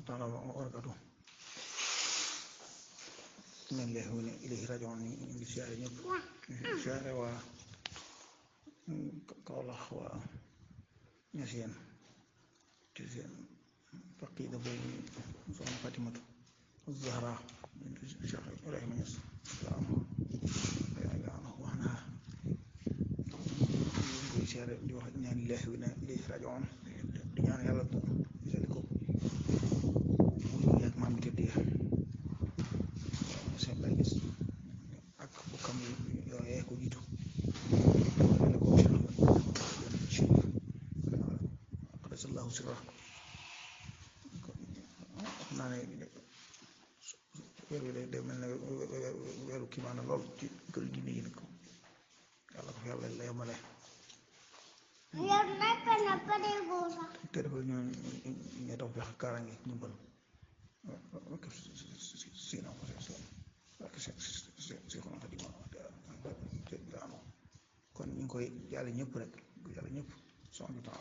taala wabarakatu inna lillahi wa inna ilayhi raji'un ñu ngi siyaare ñëpp siyaare waa Kawlax waa Ñaseen ci seen faqida boobu soxna Fatimatu Zahra Cheikh Ibrahima Ñas wax naa ñu koy siyaare di wax inna lillahi wa inna ilayhi raji'un di ñaan yàlla jëli ko mu yàgg maam bi tëddee seen bay gis ak bokkam yooyee ko jiitu ne ko Cheikh qaddasallahu sirra xam naa ne weer wi day mel ne weeru kii maanaam lool ci kër diine yi nag yàlla ko fi yàlla la yemale te dafa ñu taw fex kaaraange ñumbal kon ñu ngi koy yàlla ñëpp rek yàlla ñëpp son bi temps